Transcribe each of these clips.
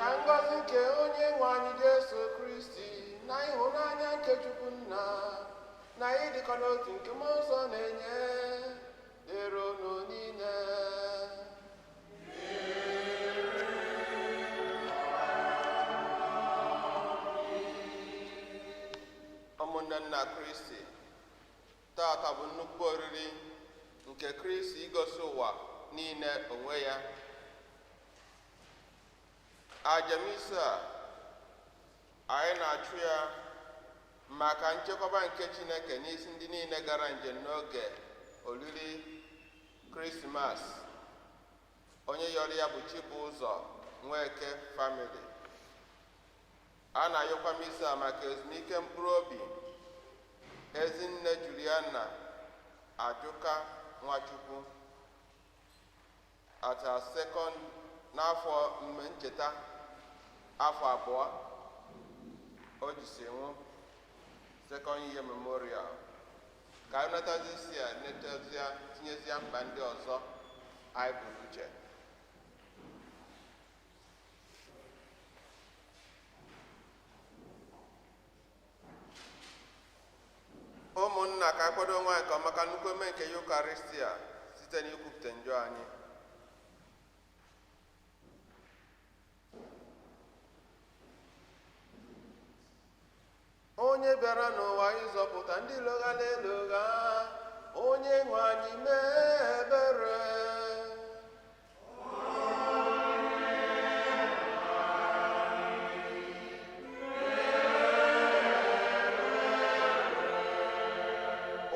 Ka ngọzi nke onye nwe anyị Jesu Kristi na ịhụnanya nke Chukwu Nna na ịdịkọ n'otu nke Mmụọ Nsọ na-enye dịrị unu niile. Ụmụnne nna Kristi, tata bụ nnukwu oriri nke Kristi igosi ụwa niile onwe ya. Aja misa a anyị na-achụ ya maka nchekwaba nke Chineke n'isi ndị niile gara njem n'oge oriri Krismas. Onye yọrọ ya bụ Chibụzọ Nweke family. A na-ayọkwa misa maka ezumike mkpụrụ obi Ezinne Juliana Ajụka Nwachukwu at her second n'afọ mme ncheta afọ 2 o jisi nwụ, second year memorial. Ka anyị natazi isi a netazia tinyezie mkpa ndị ọzọ anyị bụ n'uche. Ụmụnna, ka akwado onwe anyị ka ọmaka nnukwu eme nke Yukaristia site n'ikwupụta njọ anyị. Onye bịara n'ụwa ịzọpụta ndị logha elogha, onye nwe anyị mee ebere.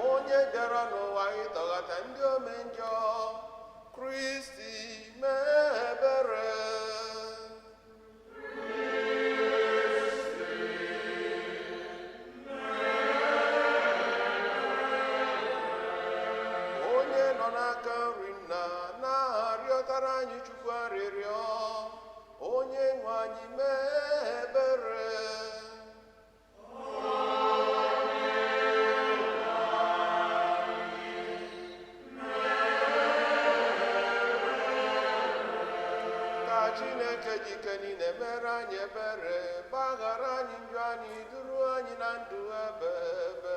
Onye bịara n'ụwa ịtọghata ndị ome njọ, Kristi mee ebere. Onye nọ n'aka nri nna na-arịọtara anyị Chukwu arịrịọ, onye nwe anyị mee ebere. Ka Chineke ji ike niile mere anyị ebere, gbaghara anyị njọ anyị, duru anyị na ndụ ebe ebe.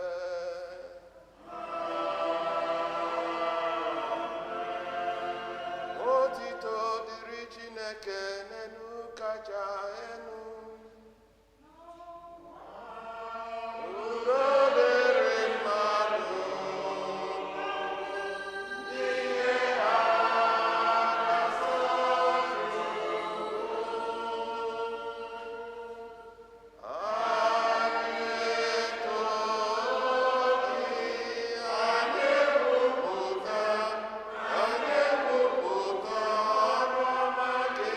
Otito dịrị Chineke n'elu kacha elu. Udo dịrị mmadụ, ihe ha na-asọpụrụ. Anyị etoo gị, anyị ekwupụta, anyị ekwupụta ọrụ ọma gị.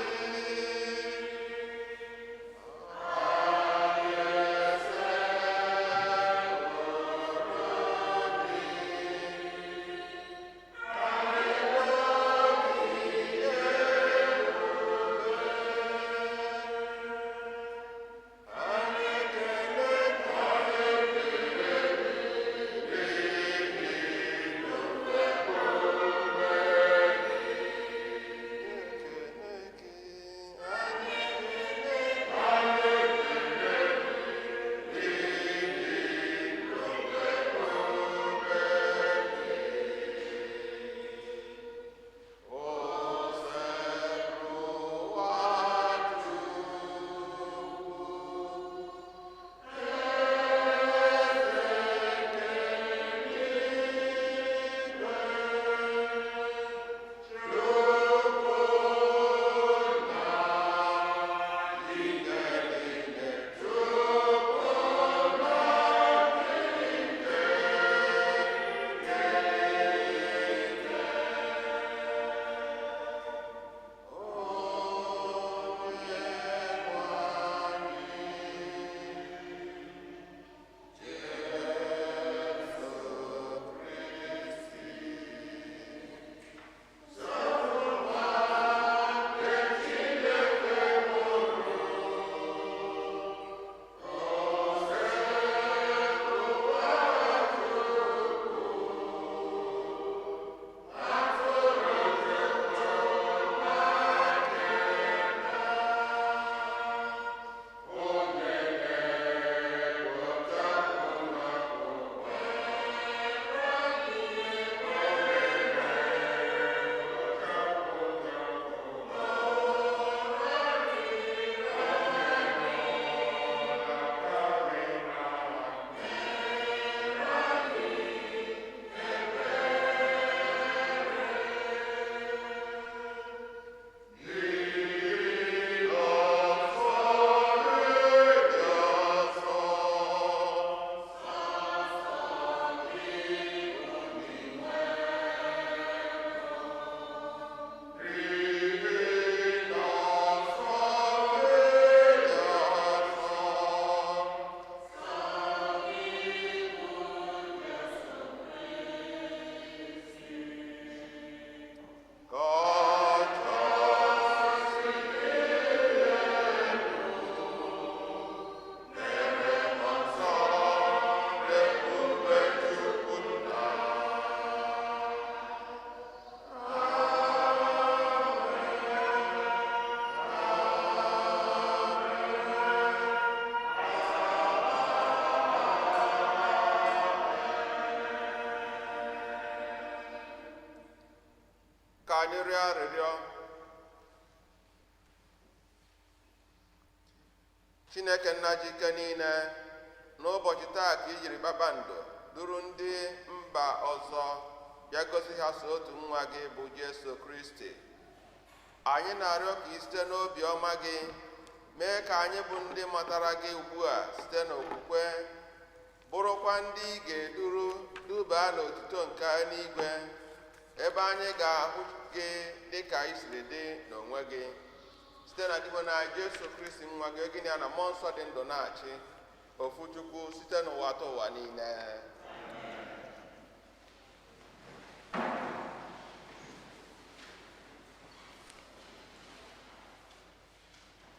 Anyị rịọ arịrịọ. Chineke nna ji ike niile, n'ụbọchị taa ka i jiri kpakpando duru ndị mba ọzọ bịa gosi ha so otu nwa gị bụ Jesu Kristi. Anyị na-arịọ ka i site n'obi ọma gị mee ka anyị bụ ndị matara gị ugbu a site n'okwukwe, bụrụkwa ndị ị ga-eduru duba n'otuto nke eluigwe, ebe anyị ga-ahụ gị dị ka i siri dị n'onwe gị, site na Dinwenụ anyị Jesu Kristi nwa gị, gị na ya na mmụọ nsọ dị ndụ na-achị, ofu Chukwu, site n'ụwa ta ụwa niile.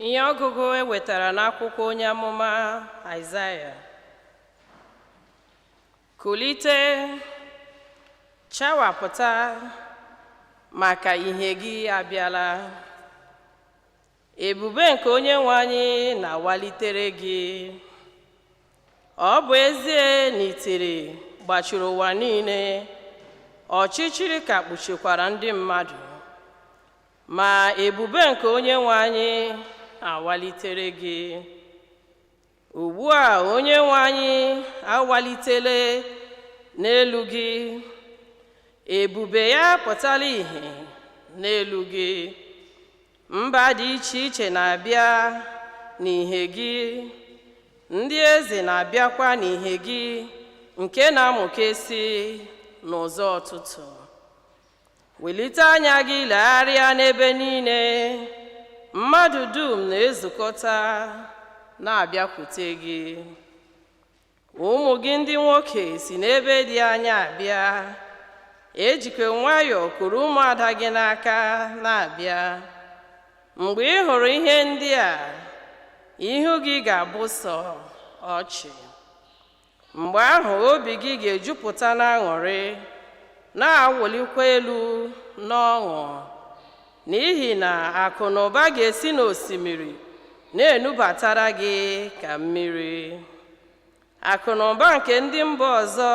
Ihe ọgụgụ e wetara n'akwụkwọ onye amụma Aịzaya. Kulite, chawapụta, maka ihe gị abịala. Ebube nke onye nwe anyị na-awalitere gị. Ọ bụ ezie na itiri gbachiri ụwa niile, ọchịchịrị ka kpuchikwara ndị mmadụ, ma ebube nke onye nwe anyị awalitere gị. Ugbu a onye nwe anyị awalitele n'elu gị, ebube ya pụtala ìhè n'elu gị. Mba dị iche iche na-abịa n'ìhè gị, ndị eze na-abịakwa n'ìhè gị nke na-amụkesị n'ụzọ ọtụtụ. Welite anya gị legharịa n'ebe niile, mmadụ dum na-ezukọta na-abịakwute gị. Ụmụ gị ndị nwoke si n'ebe dị anya abịa, ejikwa nwayọọ kuru ụmụada gị n'aka na-abịa. Mgbe ị hụrụ ihe ndị a, ihu gị ga-abụ sọ ọchị. Mgbe ahụ obi gị ga-ejupụta n'aṅụrị, na-awụlikwa elu n'ọṅụ, n'ihi na akụ na ụba ga-esi n'osimiri na-enubatara gị ka mmiri. Akụ na ụba nke ndị mba ọzọ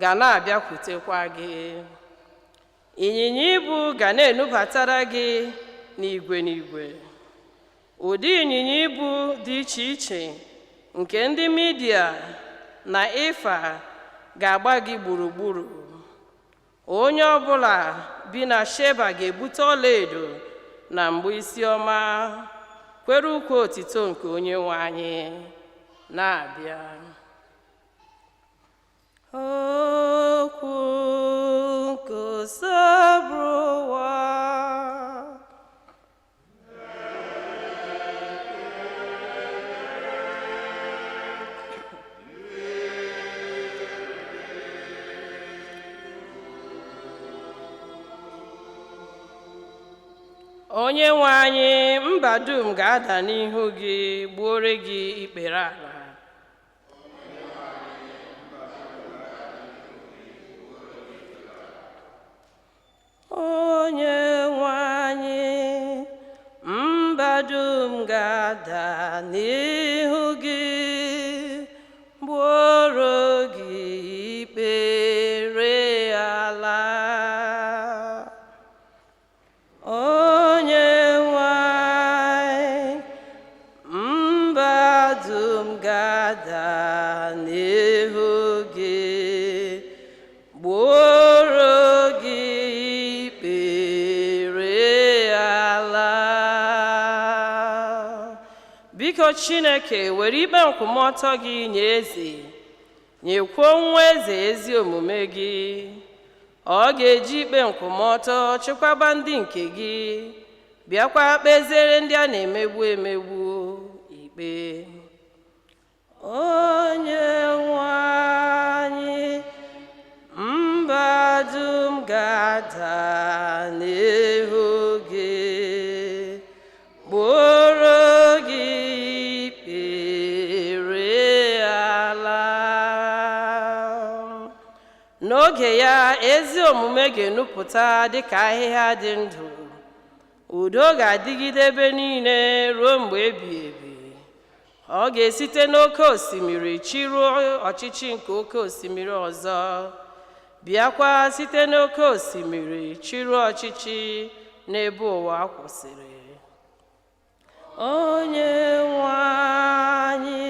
ga na-abịakwutekwa gị. Ịnyịnya ibu ga na-enubatara gị n'igwe n'igwe. Ụdị ịnyịnya ibu dị iche iche nke ndị Midia na Ifa ga-agba gị gburugburu. Onye ọbụla bi na Sheba ga-ebute ọlaedo na mgbe isi ọma, kwere ukwe otito nke onye nwe anyị na-abịa. Okwu nke Osebụrụwa. Onye nwe anyị, mba dum ga-ada n'ihu gị, gbuore gị ikpere ala. Onye nwe anyị, mba dum ga-ada n'ihu gị, gbuoro gị ikpere ala. Onye nwe anyị, mba dum ga-ada n'ihu gị, gbuoro gị ikpere ala. Biko Chineke, were ikpe nkwụmọtọ gị nye eze, nyekwuo nwa eze ezi omume gị. Ọ ga-eji ikpe nkwụmọtọ chịkwaba ndị nke gị, bịakwa kpeziere ndị a na-emegbu emegbu ikpe. Onye nwe anyị, mba dum ga-ada n'ihu gị, gbuoro gị ikpere ala. N'oge ya, ezi omume ga-enupụta dịka ahịhịa dị ndụ. Udo ga-adịgide ebe niile ruo mgbe ebighị ebi. Ọ ga-esite n'oké osimiri chịruo ọchịchị nke oké osimiri ọzọ, Bịakwa site n'oké osimiri chịrị ọchịchị n'ebe ụwa kwụsịrị. Onye nwe anyị,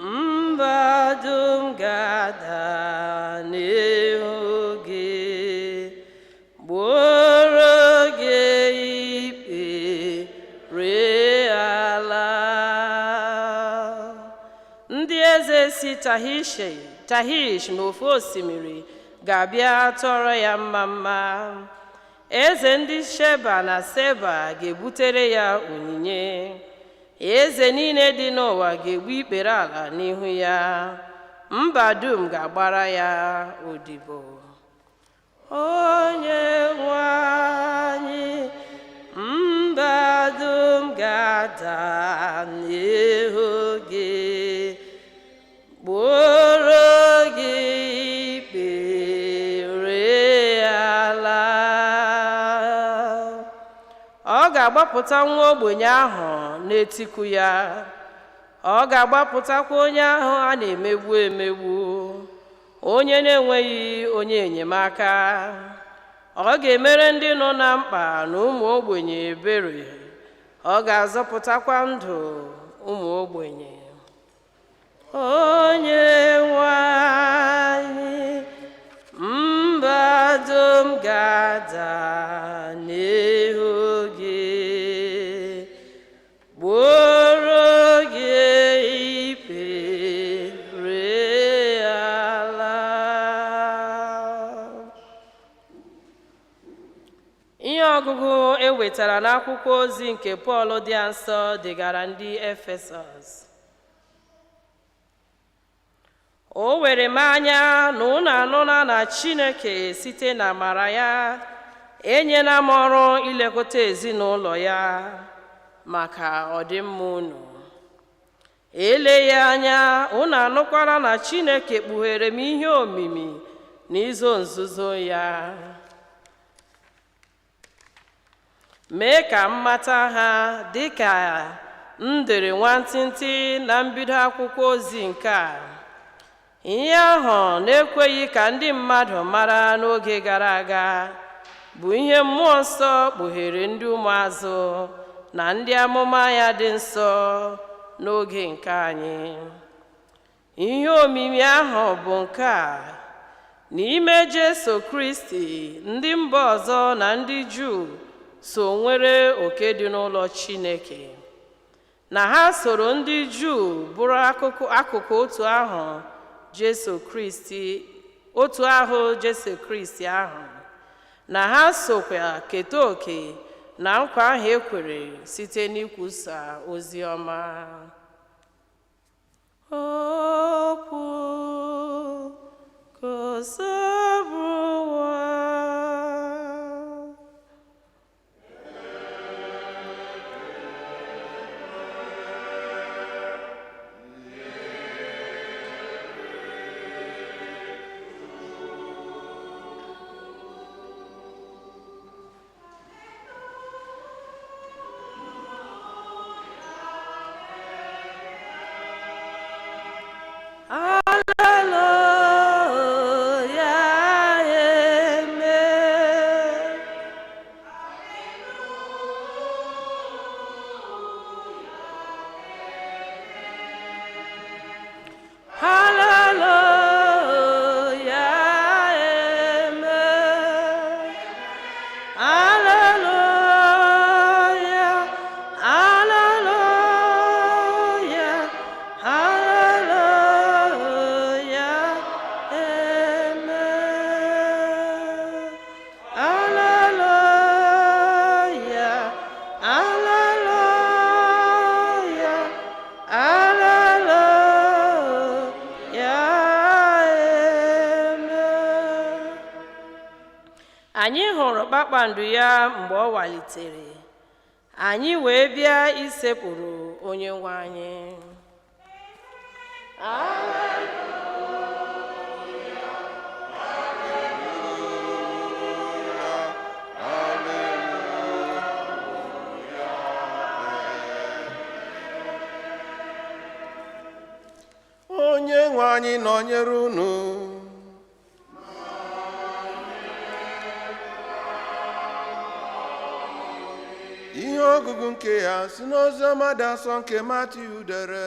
mba dum ga-ada n'ihu gị, gbuoro gị ikpe ree ala. Ndị eze si Tahish n'ofe osimiri ga-abịa tọrọ ya mma mma. Eze ndị Sheba na Seba ga-ebutere ya onyinye. Eze niile dị n'ụwa ga-egbu ikpere ala n'ihu ya. Mba dum ga-agbara ya odibo. Onye nwe anyị, mba dum ga-ada n'ihu gị, gbuoro gị ikpere ala. Ọ ga-agbapụta nwa ogbenye ahụ na-etiku ya. Ọ ga-agbapụtakwa onye ahụ a na-emegbu emegbu, onye na-enweghị onye enyemaka. Ọ ga-emere ndị nọ na mkpa na ụmụ ogbenye ebere. Ọ ga-azọpụtakwa ndụ ụmụ ogbenye. Onye nwe anyị, mba dum ga-ada n'ihu gị, gbuoro gị ikpere ala. Ihe ọgụgụ e wetara n'akwụkwọ ozi nke Pọl dị nsọ degara ndị Efesọs. O were m anya na unu anụla na Chineke site n'amara ya enyela m ọrụ ilekọta ezinụlọ ya maka ọdịmma unu. Eleghị anya unu anụkwala na Chineke kpughere m ihe omimi na izo nzuzo ya, mee ka m mata ha dịka m dere nwantịntị na mbido akwụkwọ ozi nke a. Ihe ahụ na-ekweghị ka ndị mmadụ mara n'oge gara aga bụ ihe mmụọ nsọ kpughere ndị ụmụazụ na ndị amụma ya dị nsọ n'oge nke anyị. Ihe omimi ahụ bụ nke a: n'ime Jesu Kristi, ndị mba ọzọ na ndị Juu so nwere oke dị n'ụlọ Chineke, na ha soro ndị Juu bụrụ akụkụ otu ahụ Jesu Kristi, otu ahụ Jesu Kristi ahụ, na ha sokwa keta oke na nkwa ahụ e kwere site n'ikwusa ozi ọma. Okwu Osebụrụwa. Alleluia, amen. Hallelujah, amen. Hallelujah, hallelujah, hallelujah, amen. Hallelujah, hallelujah, hallelujah, amen. Anyị hụrụ kpakpando ya mgbe ọ walitere, anyị wee bịa isekpụrụ onye nwe anyị. Onye nwe anyị nọnyere unu. Ọgụgụ nke ya si n'oziọma dị asọ nke Matiu dere.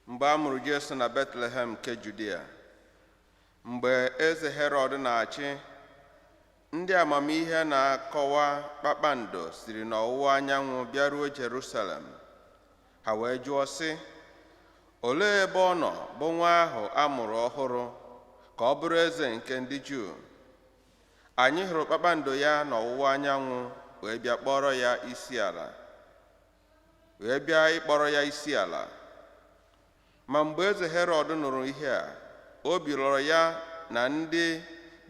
Mgbe a mụrụ Jesu na Betlehem nke Judia, mgbe eze Herọd na-achị, ndị amamihe na-akọwa kpakpando siri n'ọwụwa anyanwụ bịaruo Jerusalem. Ha wee jụọ sị, olee ebe ọ nọ bụ nwa ahụ a mụrụ ọhụrụ ka ọ bụrụ eze nke ndị Juu? Anyị hụrụ kpakpando ya n'ọwụwa anyanwụ wee bịa kpọrọ ya isi ala. Wee bịa ịkpọrọ ya isi ala. Ma mgbe eze Herọd nụrụ ihe a, obi lọrọ ya na ndị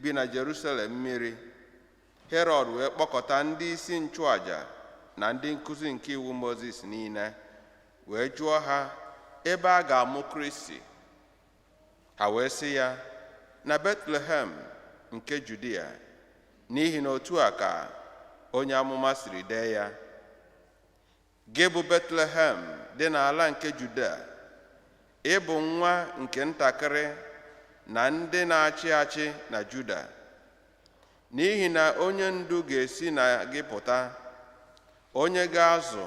bi na Jerusalem mmiri. Herọd wee kpọkọta ndị isi nchụaja na ndị nkụzi nke iwu Mozis niile, wee jụọ ha ebe a ga-amụ Kristi. Ha wee sị ya, na Betlehem nke Judia, n'ihi na otu a ka onye amụma siri dee ya: gị bụ Betlehem dị n'ala nke Judia, ị bụ nwa nke ntakịrị na ndị na-achị achị na Juda, n'ihi na onye ndu ga-esi na gị pụta, onye ga-azụ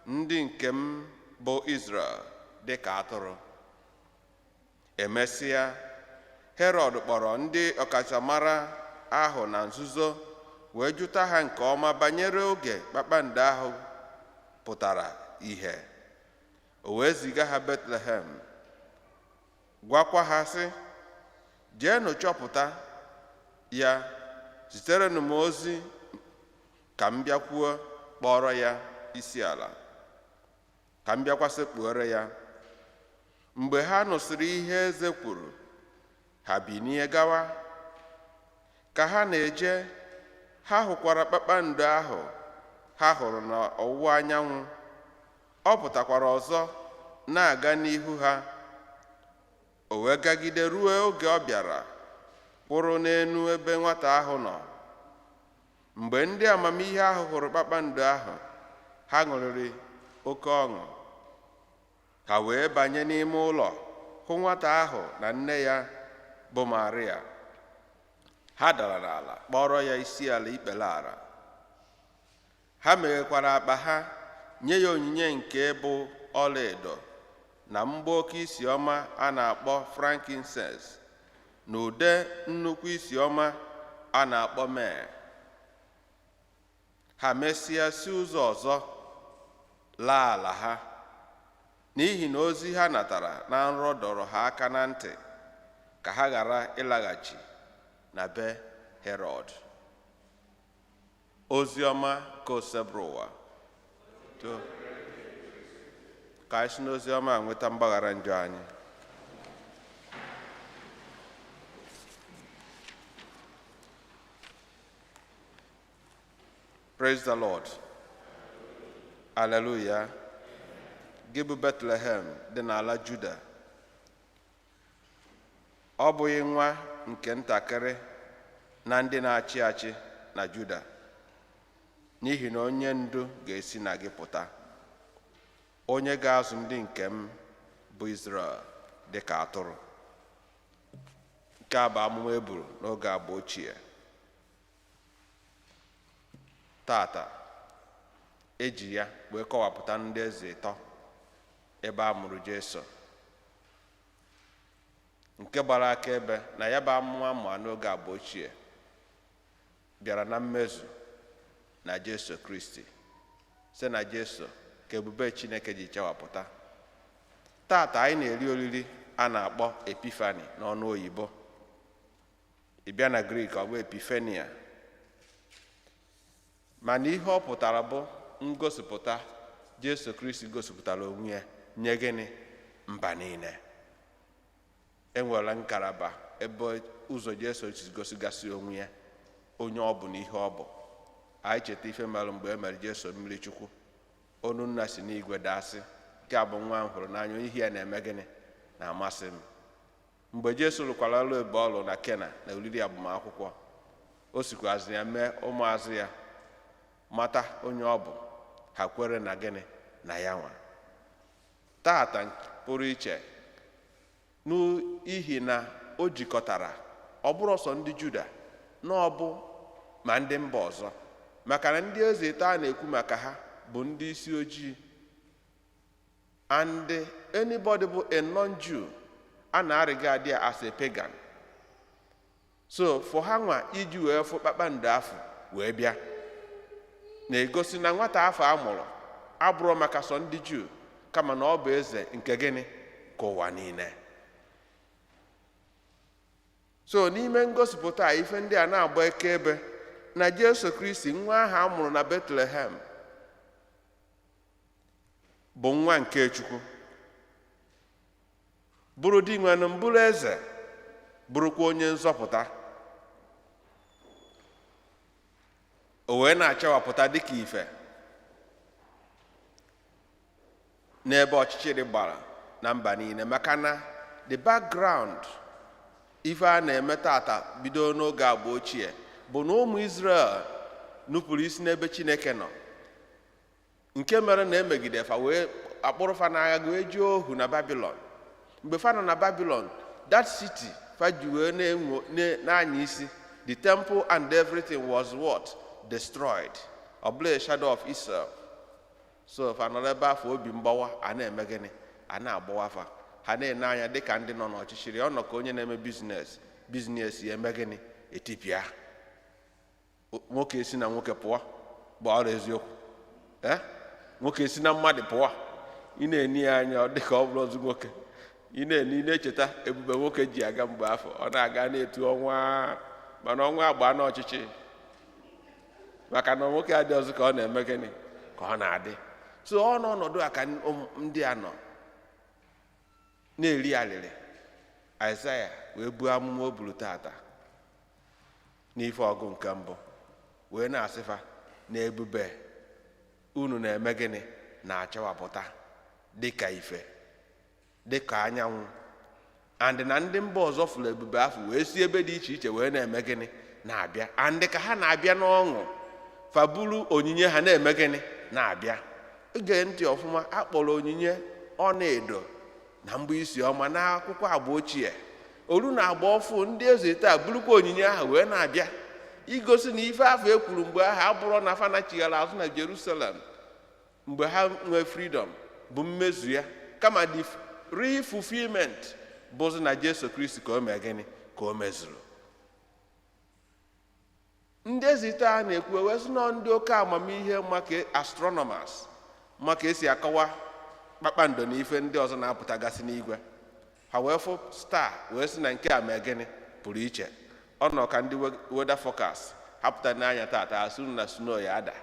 ndị nke m bụ Izrel dị ka atụrụ. Emesịa, Herọd kpọrọ ndị ọkachamara ahụ na nzuzo wee jụta ha nke ọma banyere oge kpakpando ahụ pụtara ìhè. O wee ziga ha Betlehem, gwakwa ha sị, jeenụ chọpụta ya, ziterenụ m ozi ka m bịakwuo kpọrọ ya isi ala, ka m bịakwa sekpuore ya. Mgbe ha nụsịrị ihe eze kwuru, ha binie gawa. Ka ha na-eje, ha hụkwara kpakpando ahụ ha hụrụ n'ọwụwa anyanwụ. Ọ pụtakwara ọzọ na-aga n'ihu ha. O wee gagide ruo oge ọ bịara kwụrụ n'enu ebe nwata ahụ nọ. Mgbe ndị amamihe ahụ hụrụ kpakpando ahụ, ha ṅụrịrị oke ọṅụ. Ha wee banye n'ime ụlọ hụ nwata ahụ na nne ya bụ Maria. Ha dara n'ala kpọrọ ya isi ala ikpere ala. Ha meghekwara akpa ha nye ya onyinye nke bụ ọlaedo na mgba oke isi ọma a na-akpọ frankincense na ude nnukwu isi ọma a na-akpọ myrrh. Ha mesịa si ụzọ ọzọ laa ala ha, n'ihi na ozi ha natara na nrọ dọrọ ha aka na ntị ka ha ghara ịlaghachi na be Herọd. Ozi ọma ka Osebụrụwa. Ka anyị si n'ozi ọma nweta mgbaghara njọ anyị. Praise the Lord. Hallelujah. Gị bụ Bethlehem dị n'ala Juda, ọ bụghị nwa nke ntakịrị na ndị na-achị achị na Juda, n'ihi na onye ndu ga-esi na gị pụta, onye ga-azụ ndị nke m bụ Izrel dị ka atụrụ. Nke a bụ amụma e buru n'oge agba ochie. Tata eji ya wee kọwapụta ndị eze ịtọ ebe a mụrụ Jesu, nke gbara akaebe na ya bụ amụma mụa n'oge agba ochie bịara na mmezu na Jesu Kristi, site na Jesu ka ebube Chineke ji chawapụta. Tata anyị na-eri oriri a na-akpọ Epifani n'ọnụ oyibo. Ị bịa na Grik ọ bụ Epifenia, mana ihe ọ pụtara bụ ngosipụta Jesu Kristi gosipụtara onwe ya nye gịnị? Mba niile. Enwere ngalaba ebe ụzọ Jesu si gosigasị onwe ya, onye ọ bụ na ihe ọ bụ. Anyị cheta ife mere mgbe e mere Jesu mmiri Chukwu, onu nna si n'igwe daasị, nke a bụ nwa m hụrụ n'anya, onye ihe ya na-eme gịnị? Na-amasị m. Mgbe Jesu lụkwara ọlụ ebe ọ lụ na Kena na oriri agbamakwụkwọ, o sikwazi ya mee ụmụazụ ya mata onye ọ bụ Ha kwere na gịnị? Na ya nwa. Tata pụrụ iche n'ihi na o jikọtara ọ bụrụ sọ ndị Juda na ọ bụ ma ndị mba ọzọ, maka na ndị eze taa na-ekwu maka ha bụ ndị isi ojii, and anybody bụ a non-Jew a na-regard ya as a pagan. So for ha nwa iji wee fụ kpakpando afọ wee bịa na-egosi na nwata afọ a mụrụ abụrụ maka sọ ndị Juu, kama na ọ bụ eze nke gịnị? Ka ụwa niile. So n'ime ngosipụta a, ife ndị a na-agba akaebe na Jesu Kristi, nwa ahụ a mụrụ na Bethlehem, bụ nwa nke Chukwu, bụrụ di nwenụ, bụrụ eze, bụrụkwa onye nzọpụta. O wee na-achawapụta dịka ife n'ebe ọchịchịrị gbara na mba niile, maka na the background ife a na-eme tata bido n'oge agba ochie bụ na ụmụ Israel nupụrụ isi n'ebe Chineke nọ, nke mere na emegide fa wee akpụrụ fa n'agha wee jee ohu na Babylon. Mgbe fa nọ na Babylon, that city fa ji wee na-anya isi, the temple and everything was what? Destroyed. Ọ bụla a shadow of itself. So fa nọrọ ebe afọ obi mgbawa a na-eme gịnị? A na-agbawa fa. Ha na-ene anya dịka ndị nọ n'ọchịchịrị. Ọ nọ ka onye na-eme business, business ya eme gịnị? Etipịa. Nwoke esi na nwoke pụọ, bụ ọrụ eziokwu. Nwoke si na mmadụ pụọ, ị na-eni ya anya ọ dịka ọ bụrụ ozu nwoke. Ị na-eni, ị na-echeta ebube nwoke ji aga mgbe afọ ọ na-aga na-etu ọnwa, mana ọnwa agba n'ọchịchị, maka na nwoke adị ọzọ ka ọ na-eme gịnị? Ka ọ na-adị. So ọ nọ ọnọdụ a ka ndị a nọ na-eri alịrị. Aịzaya wee buo amụma o buru tata n'ife ọgụ nke mbụ, wee na-asịfa na ebube unu na-eme gịnị? Na-achawapụta dịka ife, dịka anyanwụ. And na ndị mba ọzọ fụrụ ebube afọ wee si ebe dị iche iche wee na-eme gịnị? Na-abịa. And ka ha na-abịa n'ọṅụ, fa buru onyinye ha na-eme gịnị? Na-abịa. Ige ntị ọfụma, akpọrọ onyinye ọnaedo na mgbe isi ọma n'akwụkwọ agba ochie. Oru na agba ọfụ ndị eze taa burukwa onyinye ahụ wee na-abịa, igosi na ife afọ e kwuru mgbe ahụ abụrọ na fa nachighara azụ na Jerusalem mgbe ha nwee freedom bụ mmezu ya, kama the real fulfillment bụzi na Jesu Kristi ka o mee gịnị? Ka o mezuru. Ndị eze taa na-ekwu wee sị nọ ndị oke amamihe maka astronomers, maka esi akọwa kpakpando na ife ndị ọzọ na-apụtagasị n'igwe. Ha wee fụ star wee sị na nke a mee gịnị? Pụrụ iche. Ọ nọ ka ndị weather forecast hapụta n'anya tata asụ na snow ya ada,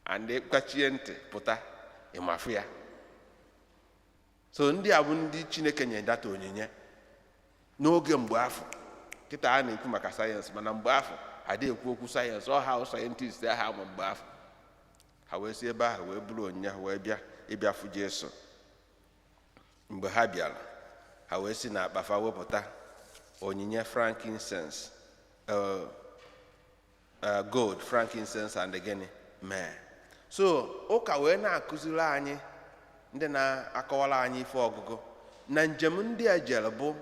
and kpachie ntị pụta ịmafụ ya. So ndị a bụ ndị Chineke nye data onyinye n'oge mgbe afọ. Kịta a na-ekwu maka sayensị, mana mgbe afọ adịghị ekwu okwu sayensị. Ọ ha sayentist ahụ ama mgbe afọ. Ha wee si ebe ahụ wee buru onyinye ha wee bịa ịbịa fụ Jesu. Mgbe ha bịara, ha wee si n'akpa fa wepụta onyinye frankincense, gold, frankincense and gịnị? Myrrh. So ụka wee na-akụziri anyị, ndị na-akọwara anyị ife ọgụgụ, na njem ndị a jere bụ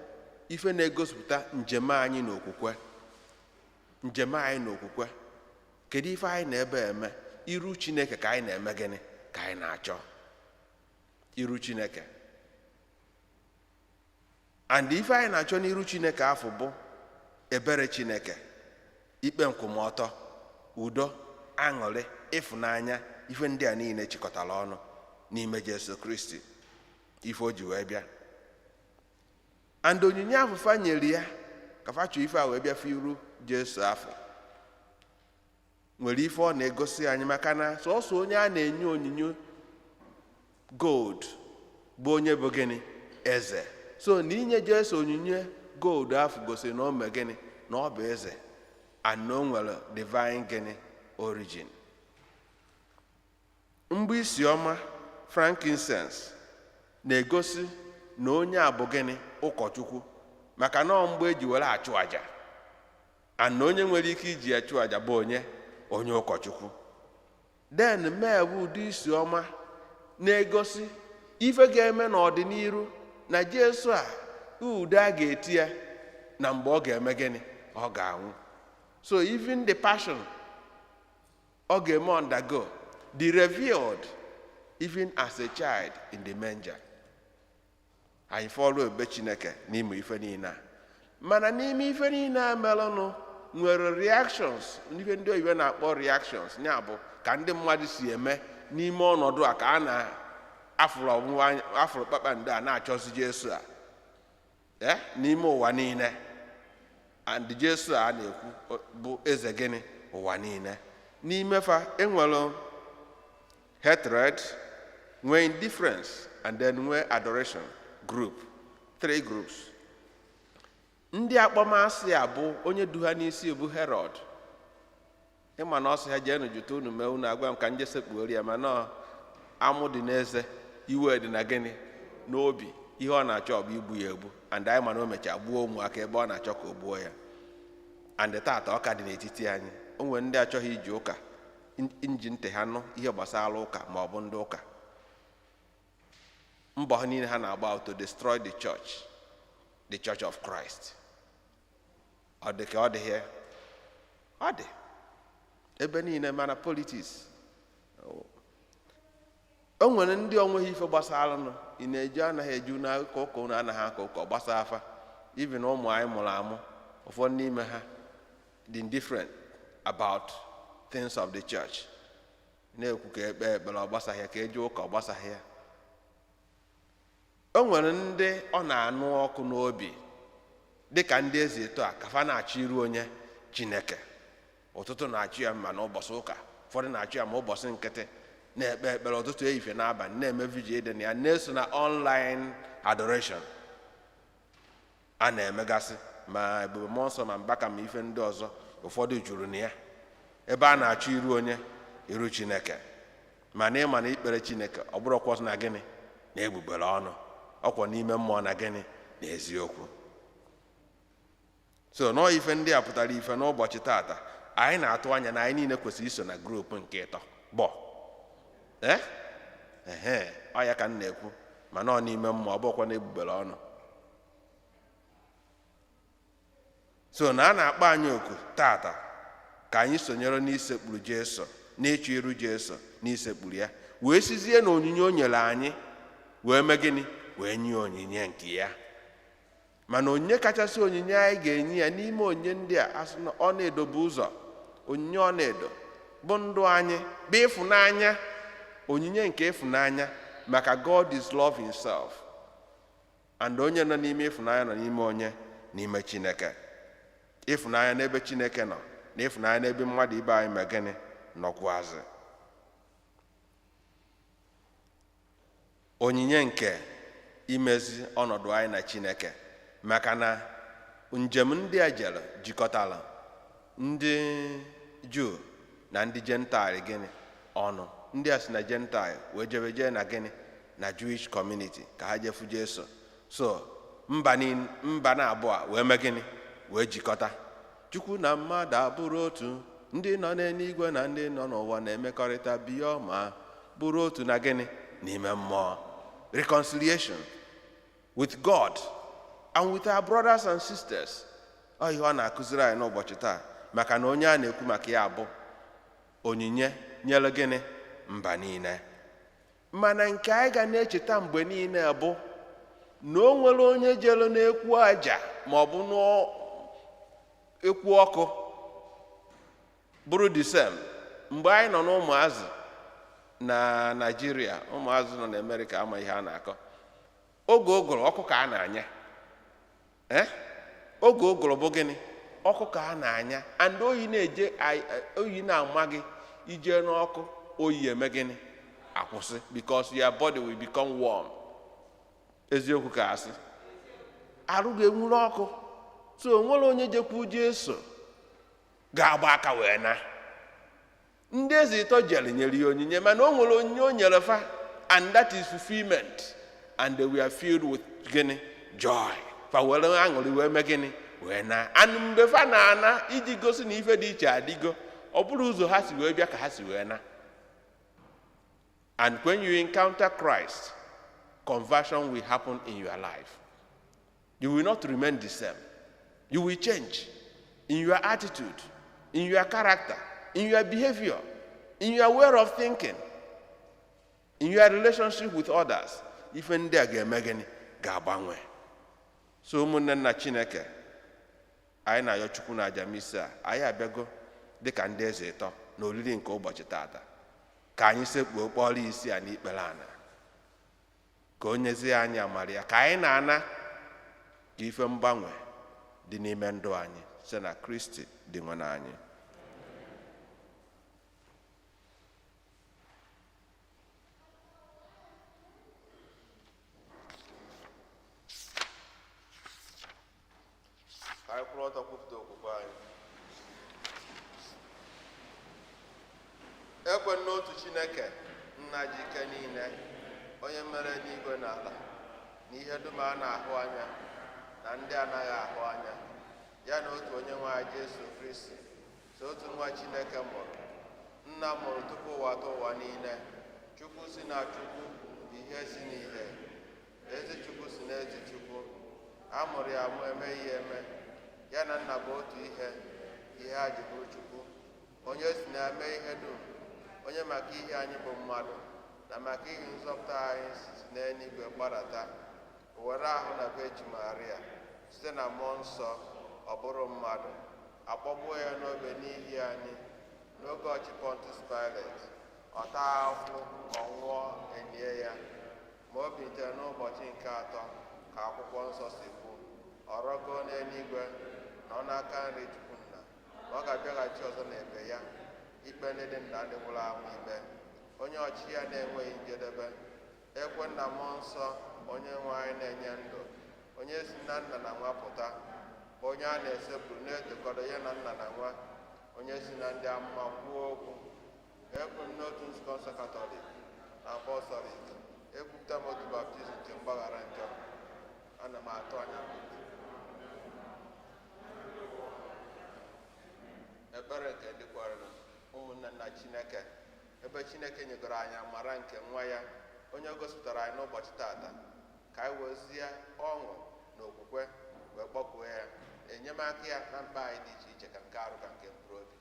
ife na-egosipụta njem anyị n'okwukwe. Njem anyị n'okwukwe. Kedu ife anyị na-ebe eme? Iru Chineke ka anyị na-eme gịnị? Ka anyị na-achọ iru Chineke. And ife anyị na-achọ n'iru Chineke afọ bụ ebere Chineke, ikpe nkwụmọtọ, udo, aṅụrị, ịfụnanya, ife ndị a niile chịkọtara ọnụ n'ime Jesu Kristi, ife o ji wee bịa. And onyinye afọ fa nyere ya ka fa chọọ ife a wee bịa fụ iru Jesu afọ nwere ife ọ na-egosi anyị, maka na sọsọ onye a na-enye onyinye gold bụ onye bụ gịnị? Eze. So na inye Jesu onyinye gold afọ gosiri na o mee gịnị? Na ọ bụ eze, and na o nwere divine gịnị? Origin. Mgbe isi ọma frankincense na-egosi na onye a bụ gịnị? Ụkọchukwu, maka na ọ mgbe eji were achụ àjà, and na onye nwere ike iji ya chụ àjà bụ onye ụkọchukwu. Then myrrh bụ ụdị isi ọma na-egosi ife ga-eme n'ọdịnihu na Jesu a, ude a ga-eti ya na mgbe ọ ga-eme gịnị? Ọ ga-anwụ. So even the passion ọ ga-eme undergo, the revealed even as a child in the manger. Anyị fọlụ ebube Chineke n'ime ife niile a. Mana n'ime ife niile a merenụ, nwere reactions, ife ndị oyibo na-akpọ reactions, ya bụ ka ndị mmadụ si eme n'ime ọnọdụ a ka a na-afụrụ ọnwụnwa afụrụ kpakpando a na-achọzi Jesu a n'ime ụwa niile. And Jesu a na-ekwu bụ eze gịnị? Ụwa niile. N'ime fa, enwere hatred, nwee indifference, and then nwee adoration group, three groups. Ndị akpọmasị a bụ onye du ha n'isi bụ Herod. Ịma na ọ sị ha, "Jeenụ jụta, unu mee, unu agwa m ka nje sekpuori ya." Mana amụ dị n'eze, iwe dị na gịnị? N'obi. Ihe ọ na-achọ ọ bụ igbu ya egbu. And anyị ma na o mechaa gbuo ụmụaka ebe ọ na-achọ ka o gbuo ya. And tata ọ ka dị n'etiti anyị. O nwere ndị achọghị iji ụka nji ntị ha nụ ihe gbasara ụka ma ọ bụ ndị ụka. Mbọ ha niile ha na-agba to destroy the church, the Church of Christ. Ọ dị ka ọ dịghị, ọ dị ebe niile. Mana politics, o nwere ndị onweghị ife gbasara nụ. Ị na-eji anaghị eju n'ụka, ụka unu anaghị aka ụka gbasa afa. Even ụmụ anyị mụrụ amụ, ụfọdụ n'ime ha dị indifferent about things of the church. Na-ekwu ka ekpe ekpere, ọ gbasaghị ya, ka eje ụka, ọ gbasaghị ya. O nwere ndị ọ na-anụ ọkụ n'obi dịka ndị eze eto a, ka fa na-achọ iru onye Chineke. Ụtụtụ na-achụ ya ma n'ụbọchị ụka, ụfọdụ na-achụ ya ma ụbọchị nkịtị, na-ekpe ekpere ụtụtụ, ehihie, n'abalị, na-eme vigil dị na ya, na-eso na online adoration a na-emegasị, ma ebube mmụọ nsọ, ma mbaka, ma ife ndị ọzọ. Ụfọdụ juru na ya ebe a na-achọ iru onye, iru Chineke. Mana ịma na ikpere Chineke, ọ bụrụkwa na gịnị? Na egbugbere ọnụ, ọkwa n'ime mmụọ na gịnị? Na eziokwu. So nọọ ife ndị a pụtara ife n'ụbọchị tata. Anyị na-atụ anya na anyị niile kwesịrị iso na group nke ịtọ gbọ. Ee, ehe, ọ ya ka m na-ekwu, mana ọ n'ime mmụọ, ọ bụkwa na egbugbere ọnụ. So na a na-akpọ anyị oku tata ka anyị sonyere n'isekpuru Jesu, n'ịchọ iru Jesu, n'isekpuru ya, wee sizie na onyinye o nyere anyị wee mee gịnị? Wee nye onyinye nke ya. Mana onyinye kachasị onyinye anyị ga-enye ya n'ime onyinye ndị a, asị na ọ na-edobe ụzọ, onyinye ọ na-edo bụ ndụ anyị, bụ ịfụnanya, onyinye nke ịfụnanya, maka God is love himself, and onye nọ n'ime ịfụnanya nọ n'ime onye? N'ime Chineke. Ịfụnanya n'ebe Chineke nọ na ịfụnanya n'ebe mmadụ ibe anyị ma gịnị nọkwazị. Onyinye nke imezi ọnọdụ anyị na Chineke, maka na njem ndị a jere jikọtara ndị Juu na ndị Gentile gịnị ọnụ. Ndị a si na Gentile wee jebe jee na gịnị? Na Jewish community ka ha jefu Jesu. So mba mba na abụọ wee mee gịnị? Wee jikọta. Chukwu na mmadụ abụrụ otu, ndị nọ n'eluigwe na ndị nọ n'ụwa na-emekọrịta biyo ma bụrụ otu na gịnị? N'ime mmụọ. Reconciliation with God and with our brothers and sisters. Ọ ihe ọ na-akụziri anyị n'ụbọchị taa, maka na onye a na-ekwu maka ya bụ onyinye nyere gịnị? Mba niile. Mana nke anyị ga na-echeta mgbe niile bụ na o nwere onye jere n'ekwu aja ma ọ bụ n'ekwu ọkụ bụrụ the same. Mgbe anyị nọ n'ụmụazị na Naịjirịa, ụmụazị nọ na Amerịka ama ihe a na-akọ. Oge ụgụrụ, ọkụ ka a na-anya. Oge ụgụrụ bụ gịnị? Ọkụ ka a na-anya. And oyi na-eje, oyi na-ama gị, ije n'ọkụ, oyi eme gịnị? Akwụsị, because your body will become warm. Eziokwu ka asị arụ ga-enwuru ọkụ. So o nwere onye jekwu Jesu ga-agba aka wee na ndị eze ịtọ jere nyere ya onyinye, mana o nwere onyinye o nyere fa, and that is fulfillment, and they were filled with gịnị? Joy. Fa were aṅụrị wee mee gịnị? Wee na. And mgbe fa na-ana, iji gosi na ife dị iche adịgo, ọ bụrụ ụzọ ha si wee bịa ka ha si wee na. And when you encounter Christ, conversion will happen in your life. You will not remain the same. You will change in your attitude, in your character, in your behavior, in your way of thinking, in your relationship with others. Ife ndị a ga-eme gịnị? Ga-agbanwe. So ụmụnne nna Chineke, anyị na-ayọ Chukwu na aja misa a, anyị abịago dịka ndị eze ịtọ na oriri nke ụbọchị tata. Ka anyị sekpuo kpọrọ isi a n'ikpere ana, ka o nyezie anyị amara ya, ka anyị na-ana ka ife mgbanwe dị n'ime ndụ anyị site na Kristi dị nwe anyị. Ka anyị kwụrụ ọtọ kwupụta okwukwe anyị. Ekwe n'otu Chineke, nna ji ike niile, onye mere n'igwe na ala, na ihe dum a na-ahụ anya na ndị anaghị ahụ anya, ya na otu onye nwe anyị Jesu Kristi, so otu nwa Chineke mụrụ, nna mụrụ tupu ụwa atọ ụwa niile, Chukwu si na Chukwu, ihe si n'ihe, ezi Chukwu si na ezi Chukwu, a mụrụ ya amụ, emeghị ya eme, ya na nna bụ otu ihe, ihe a ji bụrụ Chukwu, onye si na eme ihe dum, onye maka ihe anyị bụ mmadụ, na maka ihe nzọpụta anyị si n'eluigwe gbadata, were ahụ na Virgin Maria, site na mmụọ nsọ, ọ bụrụ mmadụ, akpọgbuo ya n'obe n'ihi anyị, n'oge ọchị Pontius Pilate, ọ taa ahụhụ, ọ nwụọ, elie ya, ma o bilitere n'ụbọchị nke atọ, ka akwụkwọ nsọ si kwu, ọ rọgoo n'eluigwe, nọ n'aka nri Chukwu nna, ma ọ ga-abịaghachi ọzọ n'ebe ya, ikpe ndị dị nna ndị nwụrụ anwụ ikpe, onye ọchị ya na-enweghị njedebe. Ekwe nna mmụọ nsọ, onye nwe anyị na-enye ndụ, onye si na nna na nwa pụta, onye a na-esepụrụ na-etokọdo ya na nna na nwa, onye si na ndị amụma kwuo okwu. Ekwe m n'otu nzukọ nsọ Katọlik na apọstọlik, ekwupụta m otu baptizim nke mgbaghara njọ, ana m atụ anya ekpere nke ndị kwerere. Ụmụnne nna Chineke, ebe Chineke nyegoro anyị amara nke nwa ya, onye gosipụtara anyị n'ụbọchị tata, ka anyị wezie ọṅụ na okwukwe wee kpọkuo ya enyemaka ya na mkpa anyị dị iche iche, ka nke arụ ka nke mkpụrụ obi.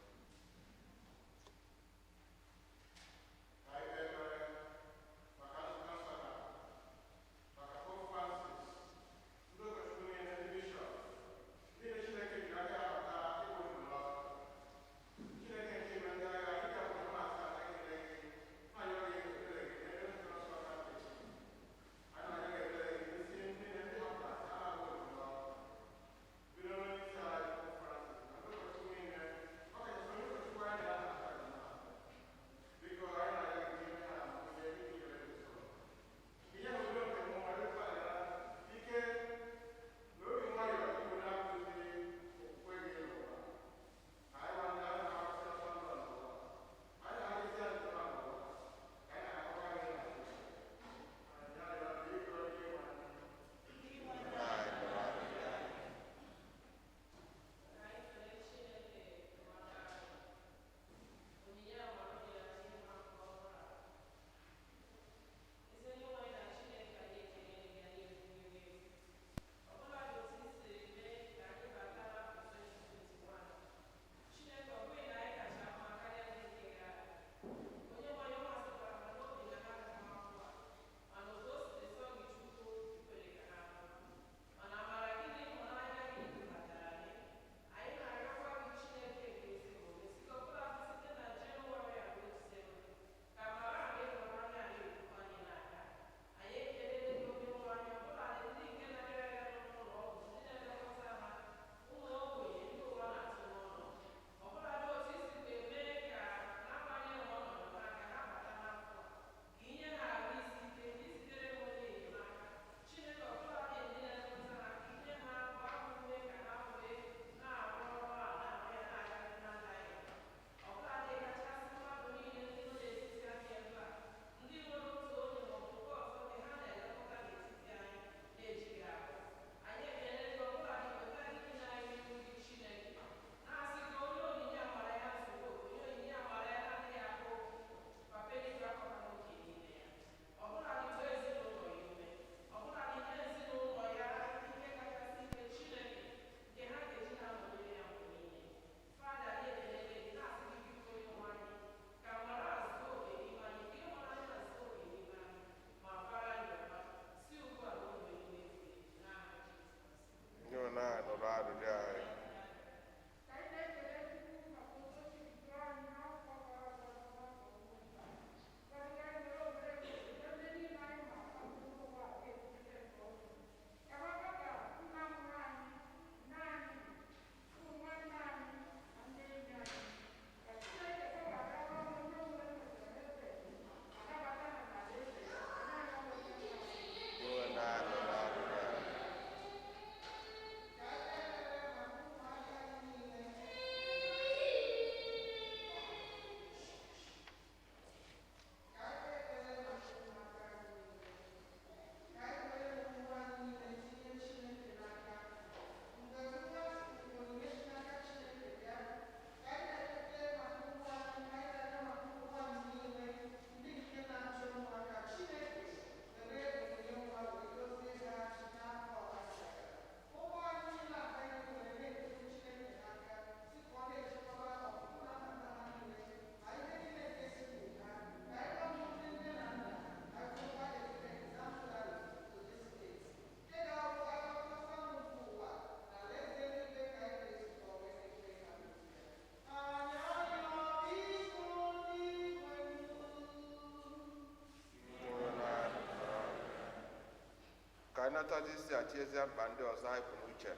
natazi isi achiezie mkpa ndị ọzọ anyị bụ n'uche.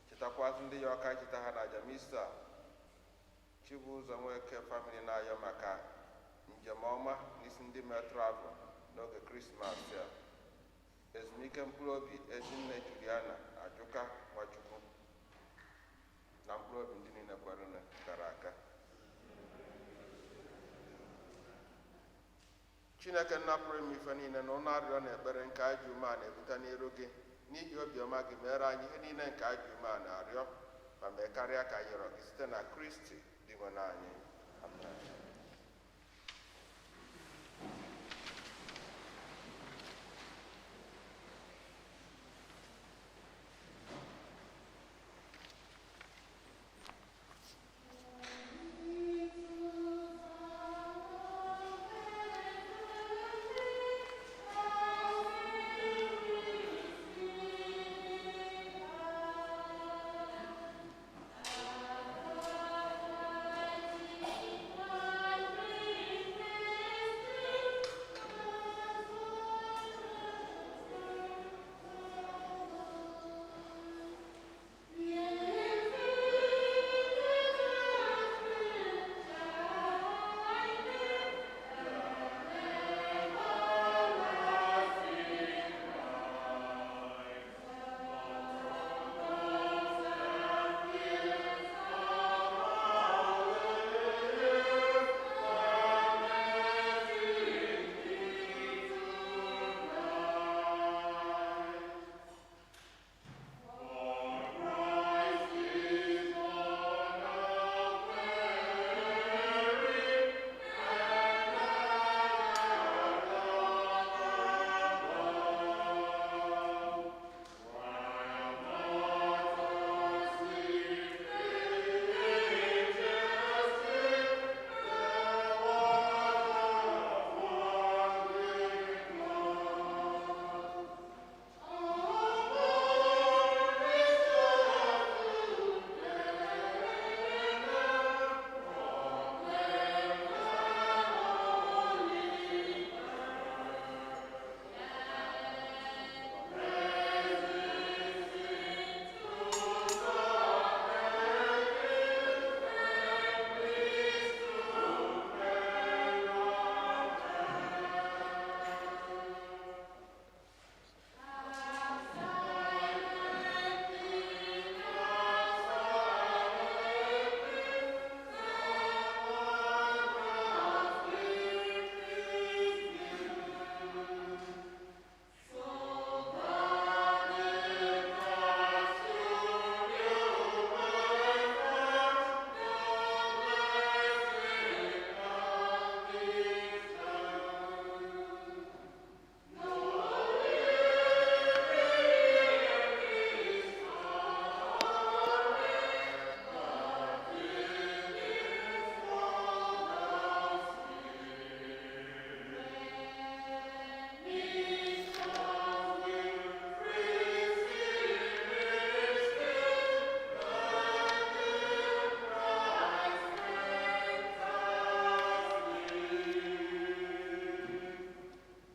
Chetakwazị ndị ya ọka cheta ha na aja misa. Chibụzọ Nweke famili na-ayọ maka njem ọma n'isi ndị mee travel n'oge Krismas a. Ezumike mkpụrụ obi Ezinne Juliana Ajụka Nwachukwu na mkpụrụ obi ndị niile kwerenu gara aga. Chineke nna pụrụ ime ife niile na ụlọ arịrịọ na ekpere nke anyị ji umeala na-ebute n'iru gị, n'ihi obiọma gị mere anyị ihe niile nke anyị ji umeala na-arịọ ma mee karịa ka anyị rịọrọ gị site na Kristi Dinwenụ anyị. Amen.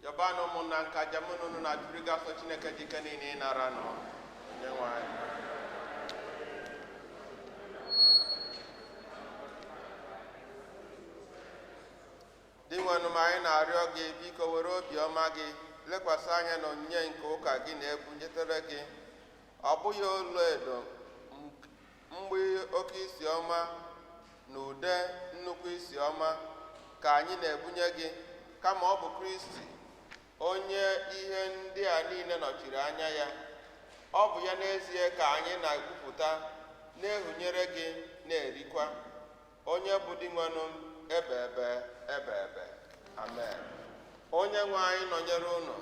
Yabanụ ụmụnna nke aja mụ na unu na-achụrụ gị asọ Chineke ji ike niile ịnara nụ Onyenwe anyị. Dinwenụ m, anyị na-arịọ gị, biko were obiọma gị lekwasị anya na onyinye nke ụka gị na-ebunyetere gị, ọ bụghị olu edo mgbe oke isi ọma na ude nnukwu isi ọma ka anyị na-ebunye gị, kama ọ bụ Kristi onye ihe ndị a niile nọchiri anya ya. Ọ bụ ya n'ezie ka anyị na-ekwupụta, na-ehunyere gị, na-erikwa, onye bụ Dinwenụ m ebe ebe ebe ebe. Amen. Onye nwe anyị nọnyere unu.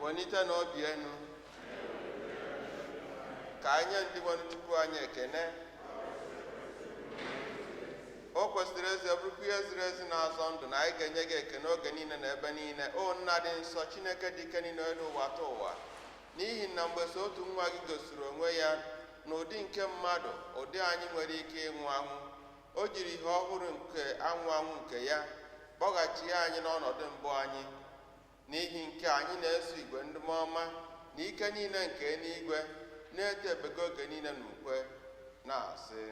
Welite n'obi enu ka anyị nye ndị nwe Chukwu anyị ekene. O kwesịrị ezi, ọ bụrụkwa ihe ziri ezi na-azọ ndụ na anyị ga-enye gị ekene oge niile na ebe niile, o nna dị nsọ, Chineke dị ike niile, elu ụwa ta ụwa, n'ihi na mgbe so otu nwa gị gosiri onwe ya n'ụdị nke mmadụ, ụdị anyị nwere ike ịnwụ anwụ, o jiri ihe ọhụrụ nke anwụ anwụ nke ya kpọghachi anyị n'ọnọdụ mbụ anyị. N'ihi nke anyị na-eso igwe ndị mmụọ ọma na ike niile nke eluigwe na-eto ebube oge niile na ukwe na-asị: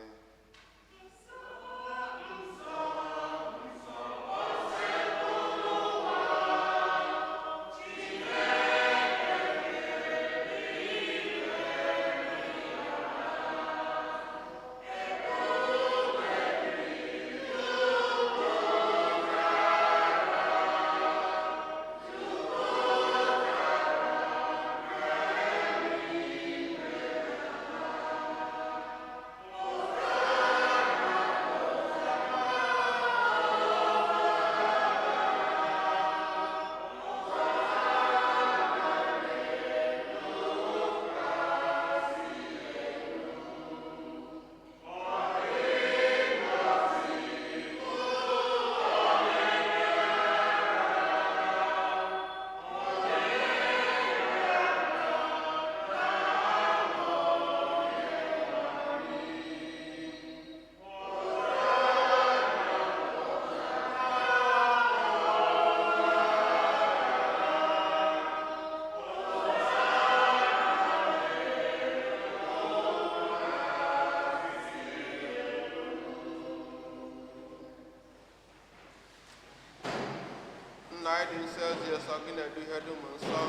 Nna anyị dị nsọ, ezi nsọ gị na-edu ihe dum nsọ.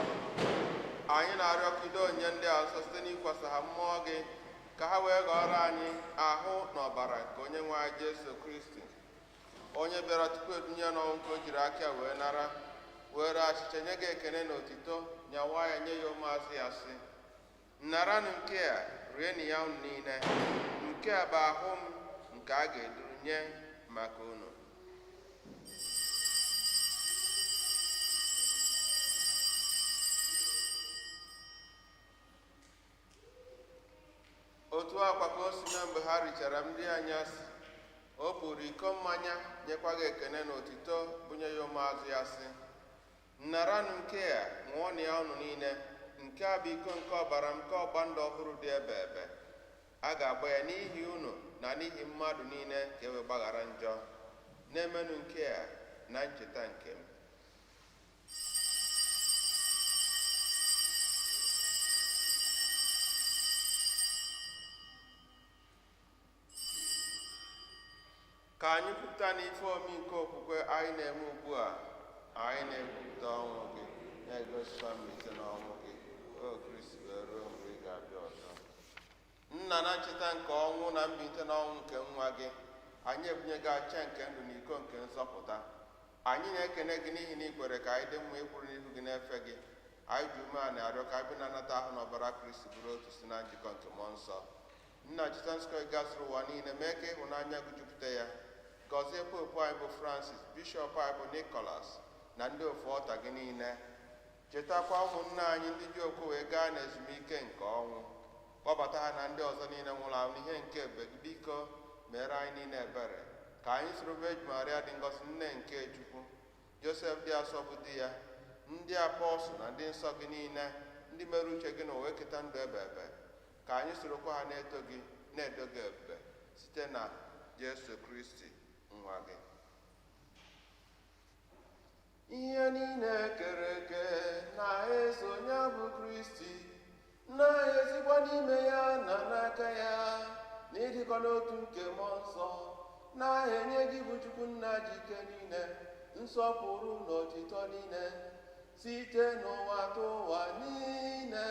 Anyị na-arịọ ka ido onye ndị a nsọ site n'ikwasa ha mmụọ gị, ka ha wee ghọrọ anyị ahụ na ọbara nke onye nwe anyị Jesu Kristi, onye bịara tupu edunye n'ọnwụ nke o jiri aka wee nara, were achịcha nye gị ekene na otito, nyawa ya nye ya ụmụazụ ya sị: naranụ nke a, rienụ ya unu niile, nke a bụ ahụ m nke a ga-eduru nye maka unu. Otu akwa ka o si mee mgbe ha richara nri anyasị, o buru iko mmanya nyekwa gị ekene na otito, bunye ya ụmụazụ ya sị: naranụ nke a, ṅụọnụ ya unu niile, nke a bụ iko nke ọbara m nke ọgba ndụ ọhụrụ dị ebe ebe. A ga-agba ya n'ihi unu na n'ihi mmadụ niile ka e wee gbaghara njọ. Na-emenụ nke a na ncheta nke m. Ka anyị kwupụta n'ife omi nke okwukwe anyị na-eme ugbu a, anyị na-ekwupụta ọnwụ gị, na-egosikwa mbilite n'ọnwụ gị, o Kristi, wee ruo mgbe ị ga-abịa ọzọ. Nna, na ncheta nke ọnwụ na mbilite n'ọnwụ nke nwa gị, anyị ebunye gị acha nke ndụ na iko nke nzọpụta. Anyị na-ekene gị n'ihi na ị kwere ka anyị dị mma ịkwụrụ n'ihu gị na-efe gị. Anyị ji umeala na-arịọ ka anyị bụ na-anata ahụ na ọbara Kristi bụrụ otu si na njikọ nke mmụọ nsọ. Nna, cheta nzukọ gị gazuru ụwa niile, mee ka ịhụnanya gị jupụta ya. Gọzie popu anyị bụ Francis, bishọp anyị bụ Nicholas, na ndị ofu ọta gị niile. Chetakwa ụmụnne anyị ndị ji okwu wee gaa n'ezumike nke ọnwụ, kpọbata ha na ndị ọzọ niile nwụrụ anwụ n'ihe nke ebube gị. Biko mere anyị niile ebere, ka anyị soro Virgin Maria dị ngọzi, nne nke Chukwu, Josef dị asọ bụ di ya, ndị apọstụl na ndị nsọ gị niile, ndị mere uche gị na wee keta ndụ ebe ebe, ka anyị sorokwa ha na-eto gị na-edo gị ebube site na Jesu Kristi nwa gị. Ihe niile kere eke na-eso ya bụ Kristi, na-esikwa n'ime ya na n'aka ya, na ịdịkọ n'otu nke mmụọ nsọ, na-enye gị bụ Chukwu nna ji ike niile nsọpụrụ na otito niile site n'ụwa tụ ụwa niile.